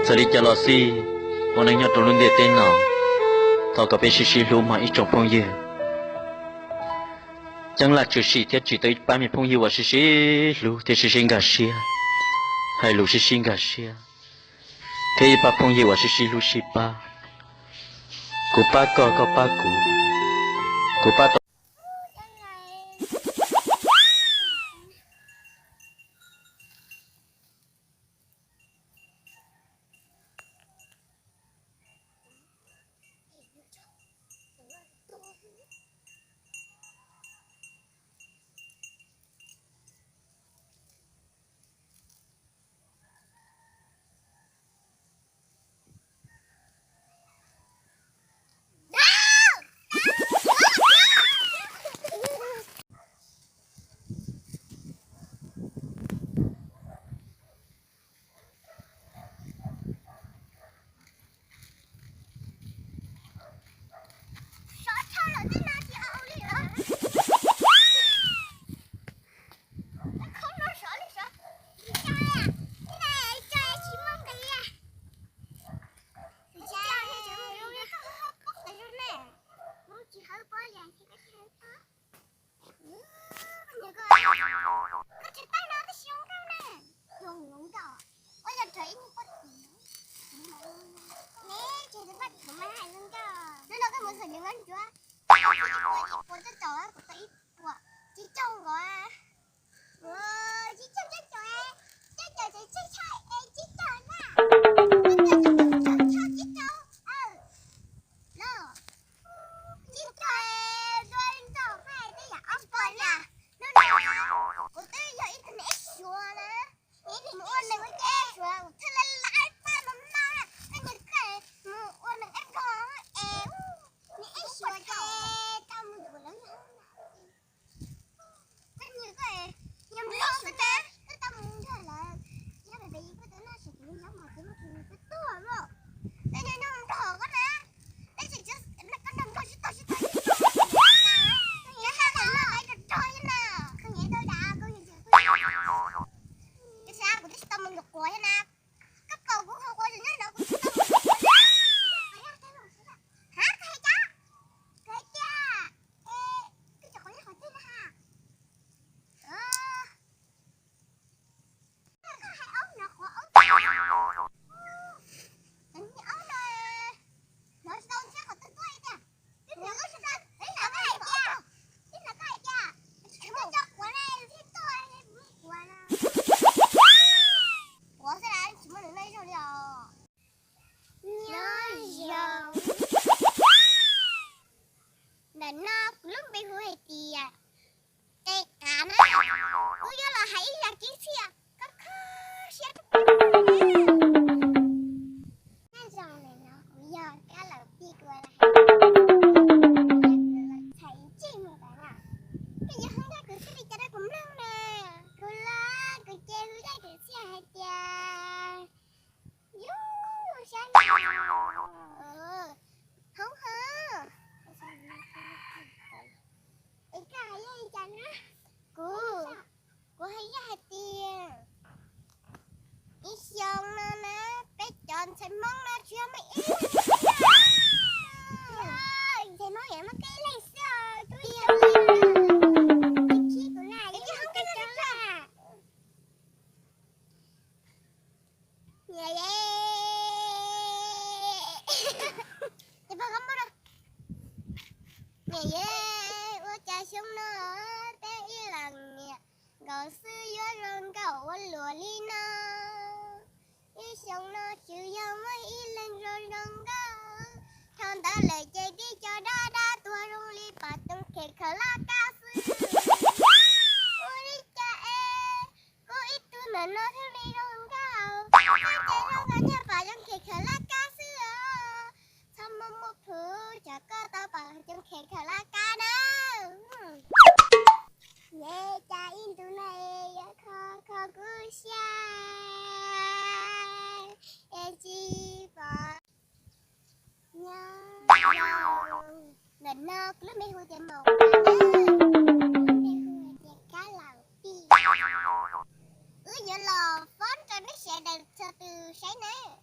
Txawm li cas los xij, ua neej nyob rau lub ntiaj teb no, thov kom peb sib sib hlub mas ib tsoom phooj ywg. Ceeb lam tshwm sim thiab tsim tau ib pab me phooj ywg uas sib sib hlub thiab sib sib nkag siab, hais lus sib sib nkag siab, thiab ib pab phooj ywg uas sib sib hlub sib pab. Kuv pab koj, koj pab kuv, kuv pab tau. Nyob zoo. Ntawm no kuv lub npe hu hais tias Tes Qav na. Kuv yuav los hais ib zaj keeb ntxhiab kho kho siab rau peb. Nyob zoo, ntawm no kuv yog Kab Laus Pij, kuv los hais txhais ntsej muag ntawd na. Koj yuav hu nkauj kwv txhiaj li cas rau kuv mloog na? Kuv los kuv ces hu nkauj kwv txhiaj hais tias Yus, sab hoob ho. Es koj hais yog li cas na? Kuv, kuv hais yog hais tias ib xyoo no na, peb cov ntxhais Hmoob no tsis yog muaj ib leeg, ntxhais Hmoob yog muaj koj ib leeg xwb os. Kuv yog, kuv yog, kuv yog. Niam yej, ua cas xyoo no peb ib leeg niam nkaus xwb yuav zoo nkauj ua luaj li no. Ib xyoo no tsuas yog muaj ib leeg zoo zoo nkauj, thaum ntawd lawm ces tib co dab dab tuag zoo li pom coob khem khaws laj kab xwb. Ua li cas es kuv ib tug ntawm no thiaj li zoo nkauj, ces zoo nkauj nyob pom coob khem khaws laj kab xwb os. Txhob muaj muaj plhu, tsam koj tau pom coob khem khaws laj kab na. Yej, cas ib ntus no es yuav kho kho kuv siab es tsis pom. Nyob zoo. Ntawm no kuv lub npe hu tias Maum Npab na, kuv lub npe hu tias Kab Laus Pij. Wb yuav los fob rau nej sawv daws txhua tus saib nawb.